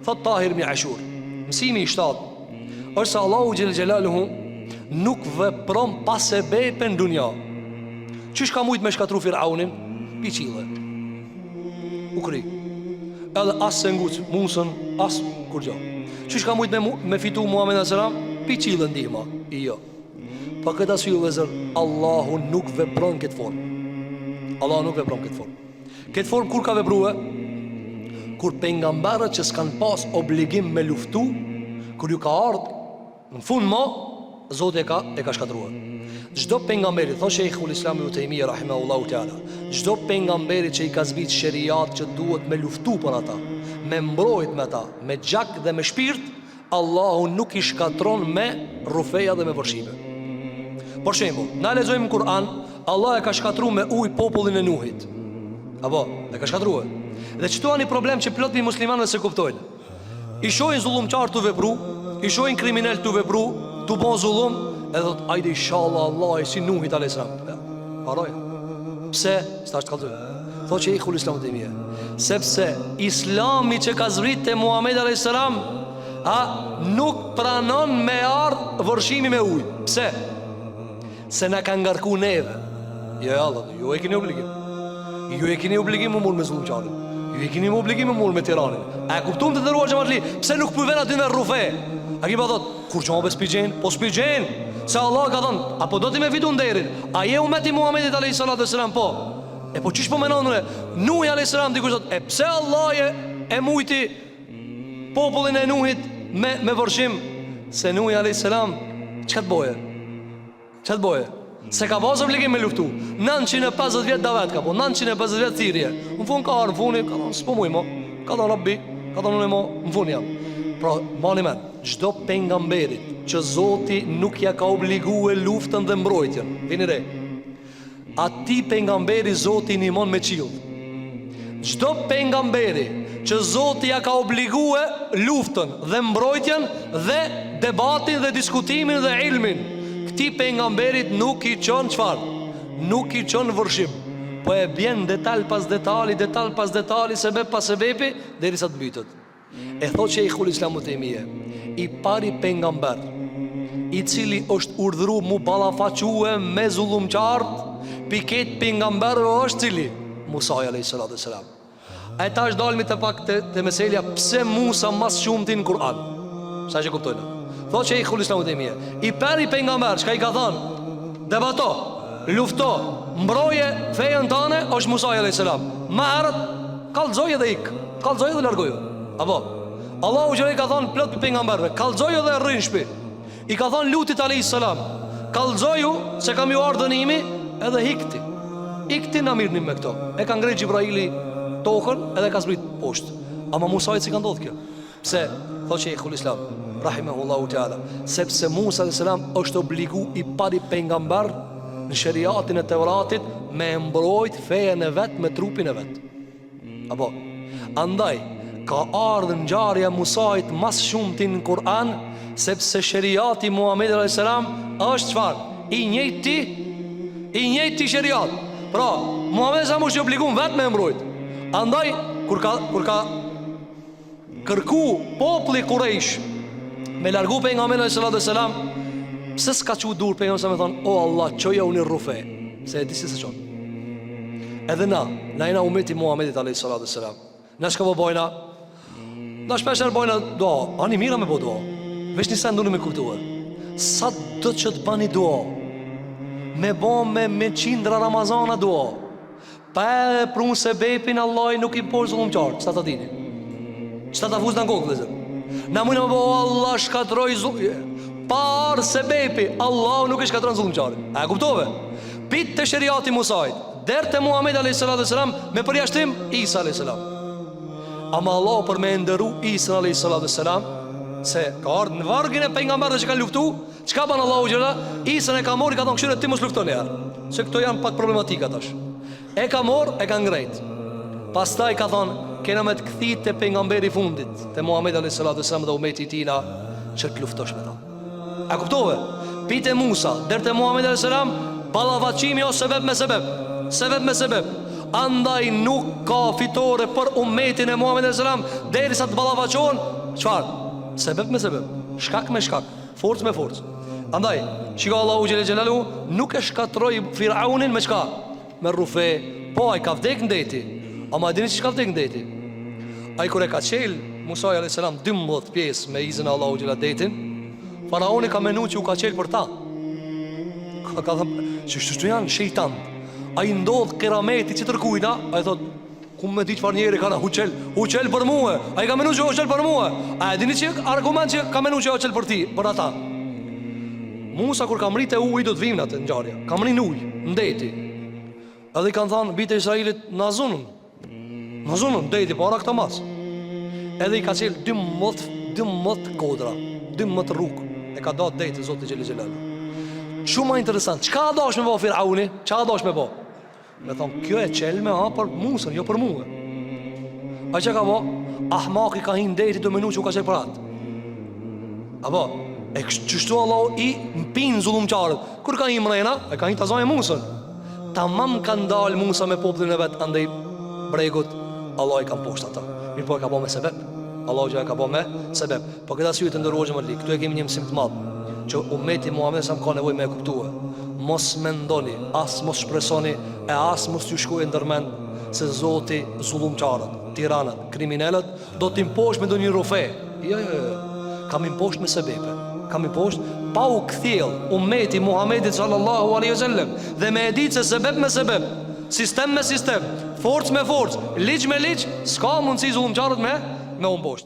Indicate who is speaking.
Speaker 1: Thot Tahir ibn Ashur, mësimi i shtatë është se Allahu xhel xhelaluhu nuk vepron pa sebepe në dunja. Qysh ka mujt me shkatru Firaunin? Pi qille. U kry. Edhe as s'e nguc Musën, as kurgjo. Qysh ka mujt me, me fitu Muhammed a.s. Pi qille ndihma. Jo. Për këtë arsye vëllezër, Allahu nuk vepron këtë formë. Allahu nuk vepron këtë formë. Këtë formë kur ka veprue? Kur pejgamberët që s'kan pas obligim me luftu, kur ju ka ardhë, në fund mo, Zoti e ka, e ka shkatrue. Çdo pejgamberi, thot Shejhul Islam Ibn Tejmije, Rahimahullahu Teala, çdo pejgamberi që i ka zbrit sheriat që duhet me luftu për ata, me mbrojt me ata, me gjak dhe me shpirt, Allahu nuk i shkatron me rrufeja dhe me vërshime. Për shembull, na lexojmë në Kur'an, Allah e ka shkatru me ujë popullin e Nuhit. Apo, e ka shkatrue. Dhe qëtu a një problem që plot prej muslimanëve s'e kuptojnë. I shohin zullumqarë tu vepru, i shohin kriminel tu vepru, tu bon zullum, edhe thot, ajde inshallah Allah e si Nuhit a.s. Ja, harroje. Pse? S'ta është kallzu. Thotë Shejhul Islam Tejmije Sepse Islami që ka zbrit te Muhammed a.s. A nuk pranon me ardh vërshimi me ujë Pse? Se na ka ngarku neve Jo, jo, Allah, ju e keni obligim Ju e keni obligim m'u marrë me zullumqarin Ju e keni obligim m'u marrë me tiranin A e kuptum të nderuar xhematli Pse nuk po vjen aty me rrufe A ki pa thot Kurgjo be s'pi gjen Po s'pi gjen Se Allah ka thonë A po do ti me fitu nderin A je umeti Muhammedit a.s. Po E po qysh po menon bre? Nuhi alayhis salam dikush thot, e pse Allah e, e mujti popullin e Nuhit me me vërshim? Se Nuhi alayhis salam çka të boje? Çka të boje? S'e ka pas obligim me luftu. 950 vjet davet ka bo, 950 vjet thirrje. Në fund ka ardhur në fund, ka thonë s'po muj mo. Ka thonë Rabbi, ka thonë unë mo, në fund jam. Pra, mani men, çdo pejgamberit që Zoti nuk ja ka obligue luftën dhe mbrojtjen. Vini re. Atij pejgamberi Zoti i nimon me qiell. Çdo pejgamberi që Zoti ja ka obligue luftën dhe mbrojtjen dhe debatin dhe diskutimin dhe ilmin, këtij pejgamberit nuk i çon çfarë? Nuk i çon vërshim. Po e bjen detal pas detali, detal pas detali, sebep pas sebepi, derisa të mbytet. E thotë Shejhul Islam Ibn Tejmije, i pari pejgamber, i cili është urdhru mu ballafaque me zullumqarët, pi krejt pejgamberëve është cili? Musa alayhi salatu selam. E tash dalmi te pak te, te meselja pse Musa ma s'shumti në Kur'an. Sa që kuptojnë. Thotë Shejhul Islam Ibn Tejmije, i pari pejgamber, çka i ka thonë? Debato, lufto, mbroje fejën tane, është Musa alayhi salam. Ma herët kallxoj edhe ik. Kallxoj dhe largoju. Apo Allahu xhele i ka thonë plot prej pejgamberëve, kallxoju dhe rri në shtëpi. I ka thonë Lutit alayhis salam, kallxoju se ka me ju ardhë dënimi edhe ik ti. Ik ti na mirrni me këto. E ka ngrejt Xhibraili tokën edhe ka zbrit poshtë. Ama Musait s'i ka ndodhur kjo. Pse? Thotë Shejhul Islam, rahimahullahu teala, sepse Musa alayhis salam është obligu i pari pejgamber në sheriatin e Tevratit me mbrojt fejën e vet me trupin e vet. Apo, andaj, ka ardhë ngjarja e Musait ma s'shumti në Kur'an, sepse sheriati i Muhammedit a.s. është çfarë? I njëjti, i njëjti sheriat. Pra, Muhammedi a.s. është i obligum vetë me e mbrojt. Andaj, kur ka, kur ka kërku populli Kurejsh me largu pejgamberin alejhi salatu selam pse s'ka çu dur pejgamberi sa me thon o Allah çoja unë rrufe se e di se s'e çon edhe na na jena umeti Muhamedit alejhi salatu selam na çka po bojna na shpesh herë bojna dua ani mira me bo dua veç një sen duni me kuptue sa do që të bani dua me bo me, me qindra Ramazana dua Pa e pru sebepin Allahi nuk i mposht zullumqarët Qëta ta dini Qëta ta fus në kokë vëllezër Na mujna me bo o Allah shkatroj zullum Pa ardh sebepi Allahu nuk i shkatron zullumqarët A e kuptove Pi te sheriati Musait Der te Muhammed a.s. Me përjashtim Isa a.s. Ama Allahu për me nderu Isa a.s. Se ka ardhë në vargin e pejgamberëve që kanë luftu Çka ban Allahu xhela? Isën e ka marrë, i ka thonë këshyre ti mos lufto njëherë. Se këto janë pak problematika tash. E ka marrë, e ka ngrejt. Pastaj ka thonë, kena me të kthy te pejgamberi i fundit, te Muhamedi alayhis salatu wasallam dhe umeti i tina që të luftosh me ta. A kuptove? Pi te Musa, der te Muhamedi alayhis salam, ballafaqimi o sebeb me sebeb. Sebeb me sebeb. Andaj nuk ka fitore për umetin e Muhammedit alejhi selam derisa të ballafaqohen, çfarë? Sebep me sebep, shkak me shkak, forcë me forcë. Andaj, shiko Allahu xhele xhelaluhu nuk e shkatërroi Firaunin me çka? Me rrufe, po ai ka vdek në deti. Ama e dini qysh ka vdek në deti? Ai kur e ka çel Musa alayhis salam 12 pjesë me izën e Allahut xhela detin, faraoni ka menu që u ka çel për ta. Ka ka thënë, që kështu janë shejtan. Ai ndodh kerameti tjetërkujna, ai thot, ku me di çfarë njeri kanë u çel, u çel për mua. Ai ka menu që u çel për mua. A e dini që argument që ka menu që u çel për ti, për ata. Musa kur ka mrri te uji do të vim në atë ngjarje. Ka mrri në ujë, në deti. Edhe i kanë thënë bijtë e Israilit na zunën. Na zunën deti para këta mas. Edhe i ka çel 12 12 kodra, 12 rrugë. E ka da detin Zoti xhele xhelaluhu. Shumë ma interesant. Çka dash me bo Firauni? Çka dash me bo? Me thonë, kjo e çelme ha për Musën, jo për mue. A çka ka bo? Ahmaki ka hi n'deti tu menu që u ka çel për atë. Apo, e qështu Allahu i mpin zullumqarët. Kur ka hi mrena, e ka hi ta zajë Musën. Tamam kanë dalë Musa me popullin e vet andej bregut, Allahu i ka mposht ata. Mirëpo e ka bo me sebep. Allahu që e ka bo me sebep. Po këtë arsye të nderuar xhematli, këtu e kemi një mësim të madh që umeti Muhamedit alejhi selam ka nevojë me e kuptue. Mos mendoni, as mos shpresoni e as mos ju shkojë ndërmend se Zoti zullumqarët, tiranët, kriminelët do t'i mposht me ndonjë rrufe. Jo, jo, jo. Ka m'i mposht me sebepe. Ka m'i mposht pa u kthjell umeti Muhamedit sallallahu alaihi wasallam dhe me e ditë se sebep me sebep, sistem me sistem, forcë me forcë, ligj me ligj, s'ka mundësi zullumqarët me me u mposht.